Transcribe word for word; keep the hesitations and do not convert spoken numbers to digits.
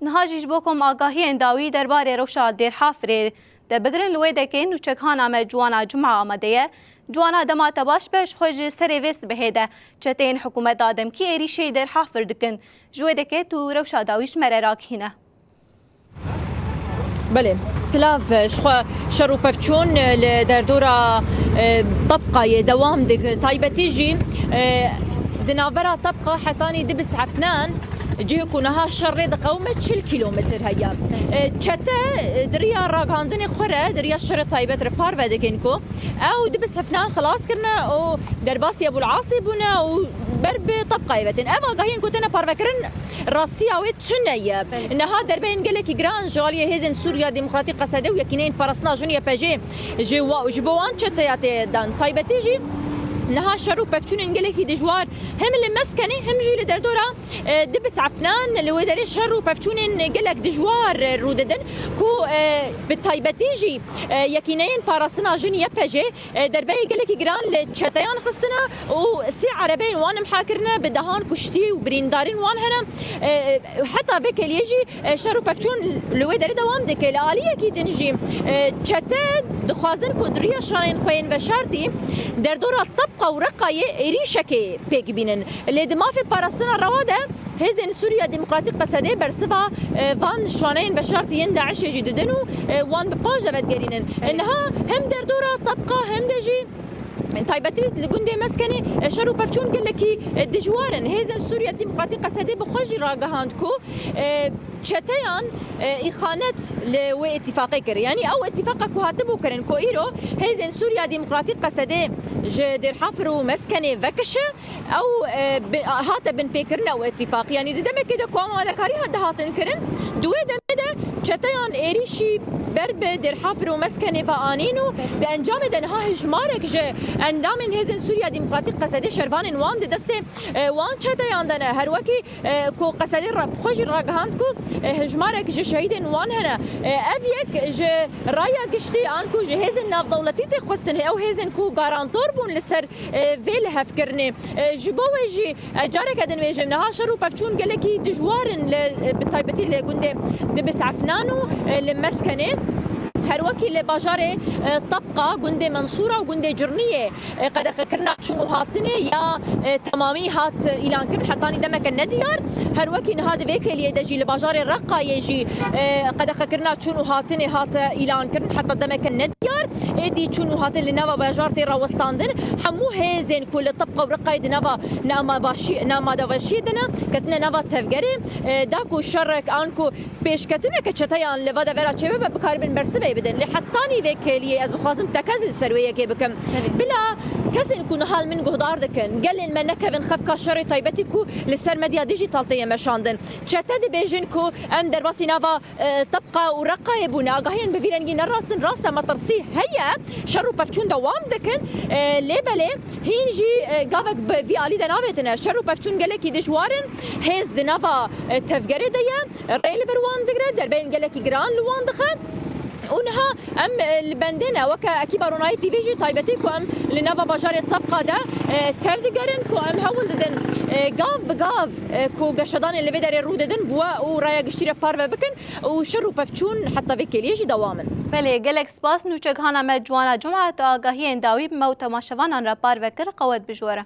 Niha jî ji bo ku em agahiyên dawî derbarê rewşa Dêrhafirê de bigirin, li wê dekê nûçekhana me Ciwana Cuma amade ye. Ciwana, dema te baş be, ji xwe ji serê vê sibehê de çeteyên hikûmeta demkî êrîşî Dêrhafir dikin. Ji wê dekê tu rewşa dawî ji me re ragihîne. Belê, silav, ji xwe şer û pevçûn li derdora, e, Tebqayê dewam dik. Taybetî jî, e, di navbera Tebqa hetanî Dibis Efnan, cihê ku niha şer rê diqewime çil kîlometr heye. E, çete, e, di riya ragihandinê xwe re, di riya şerê taybet re parve dikin ku ew Dibis Efnan xilas kirine û derbasî Ebûl Asî bûne û ber bi Tebqayê vetin. Ev agahiyên ku têne parvekirin, rastiya wê tune ye. Belê. Niha derbeyên gelekî giran ji aliyê Hêzên Sûriya Demokratîk, Qesedê û Yekîneyên Parastina Jin, Y P J, ji wa-, ji bo wan çeteya tê dan. Taybetî jî niha şer û pevçûnên gelekî dijwar hem li Meskenê hem jî li derdora, e, Dibis Efnan, li wê derê şer û pevçûnên gelek dijwar, e, rû didin ku, e, bi taybetî jî, e, Yekîneyên Parastina Jin, Y P J, e, derbeyê gelekî giran li çeteyan xistine û sê erebeyên wan imha kirine, bi dehan kuştî û birîndarên wan hene. E, heta vê kêliyê jî, e, şer û pevçûn li wê derê dewam dike. Li aliyekî din jî, e, çete dixwazin ku di riya şanên xwe yên veşartî derdora Tebqa û Reqayê êrîşekê pêk bînin. Lê di mafê parastina rewa de Hêzên Sûriya Demokratîk, Qesedê, bersiva, e, van şaneyên veşartî yên DAIŞê jî didin û, e, wan bi paş de vedigerînin. E, niha hem derdora Tebqa hem de jî taybetî li gundê Meskenê, e, şer û pevçûn gelekî, e, dijwar in. Hêzên Sûriya Demokratîk, Qesedê, bi xwe jî ragihand ku, e, çeteyan, e, îxanet li wê îtîfaqê kir. Yanî ew îtîfaqa ku hatibû kirin ku îro Hêzên Sûriya Demokratîk, Qesedê, ji Dêrhafir û Meskenê vekişe, ew, e, bi-, hate binpêkirin ew îtîfaq. Yanî di demekê de ku amadekarî hat dihatin kirin, di wê demê de çeteyan êrîşî ber bi Dêrhafir û Meskenê ve anîn û di encamê de niha hejmarek ji endamên Hêzên Sûriya Demokratîk, Qesedê, şervanên wan di destê, e, wan çeteyan de ne. Her wekî, e, ku Qesedê re-, bi xwe jî ragihand ku, e, hejmarek ji şehîdên wan hene. E, ev yek ji raya giştî an ku ji hêzên navdewletî tê xwestin, ew hêzên ku garantor bûn li ser, e, vê lihevkirinê. E, ji bo wê jî, e, careke din bêjim, niha şer û pevçûn gelekî dijwar in li, e, bi taybetî li gundê Dibis Efnan û, e, li Meskenê. Her wekî li bajarê, e, Tebqa, gundê Mensûra û gundê Cirniyê, e, qedexekirina çûn û hatinê ya, e, temamî hat îlankirin, hetanî demeke nediyar. Her wekî niha di vê kêliyê de jî li bajarê Reqayê jî, e, qedexekirina çûn û hatinê hate îlankirin, heta demeke nediyar. Êdî çûn û hatin li nava bajar tê rawestandin. Hemû hêzên ku li Tebqa û Reqayê di nava neamabaşî-, neamadeveşiyê de ne, ketine nava tevgerê, e, da ku şerek an ku pêşketineke çeteyan li va devera çêbibe, bikaribin bersivê bidin. Lê hetanî vê kêliyê ez dixwazim tekez li ser wê yekê bikim. Belê. Bila kesên ku niha li min guhdar dikin, gelên me nekevin xefka şerê taybetî ku li ser medya dijîtal tê ye meşandin. Çete dibêjin ku em derbasî nava, e, Tebqa û Reqayê bûne. Agahiyên bi vî rengî ne rast in. Rast e, metirsî heye. Şer û pevçûn dewam dikin. E, lê belê hîn jî, e, gavek bi vî alî de navêtine. Şer û pevçûn gelekî dijwar in. Hêz di nava, e, tevgerê de ye. Rê li vir wan digre, derbeyên gelekî giran li wan dixe. Û niha em, e, li bendê ne, weke ekîba Ronahî T V jî taybetî ku em li nava bajarê Tebqa de, e, tev digerin, ku em hewl didin, e, gav bi gav, e, ku geşedanên li vê derê rû didin, bi we û raya giştî re parve bikin û şer û pevçûn heta vê kêliyê jî dewam in. Belê, gelek spas nûçekhana me Ciwana Cuma, tu agahiyên dawî bi me û temaşevanan re parve kir, qewet bijwere.